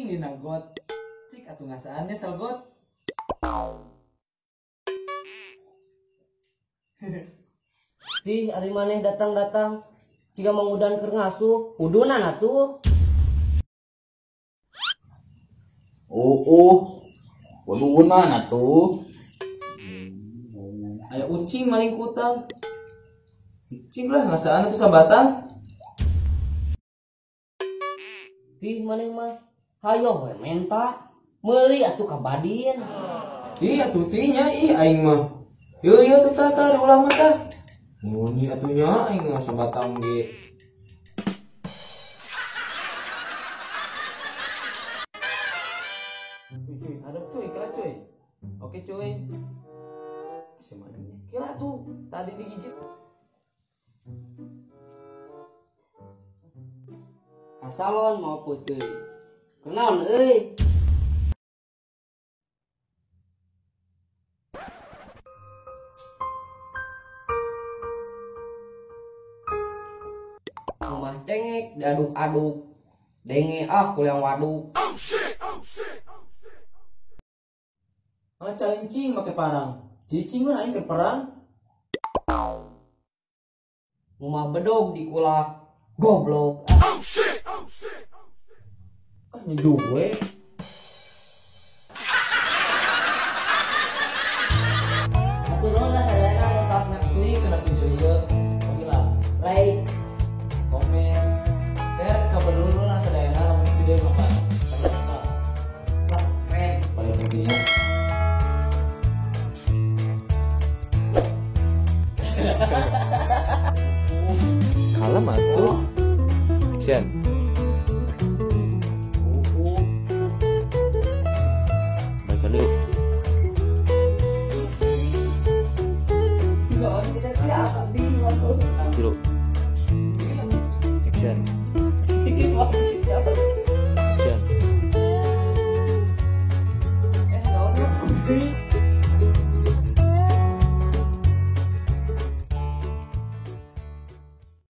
Cicing dina got. Cik atuh ngasaan deh salgot. Tih ari maneh datang-datang ciga mangudan keur ngasuh, kudunan atuh. Oh, kudunan atuh. Aya ucing maling kutang. Cicing lah ngasaan atuh sabatang. Tih maneh mah hayoh we menta, meuli atuh ka Badin. Ih atuh tih nya ih aing mah. Yeuh yeuh teh tah tah ulah mah tah. Muni atuh nya aing mah sabatang ge. Cuy cuy, hadap cuy, kira cuy. Oke cuy. Semananya. Kira tuh tadi digigit. Ka salon mau putih. Kenaon euy? Rumah cengek diaduk-aduk. Denge ah kuliang waduk. Oh shit, oh shit, oh shit. Malah calincing make parang. Cicing lah aing keur perang. Rumah bedog dikulah. Goblok. Oh shit, oh shit, oh shit. Ah nyejuk we. Atur nuhun lah sadayana anu tos klik kana video ieu. Oke lah. Like, komen, share ka badulurna sadayana lamun video ieu mah. Subscribe. Paling pentingnya. Kalem atuh. Action. Balikan dulu. Dulu. Action.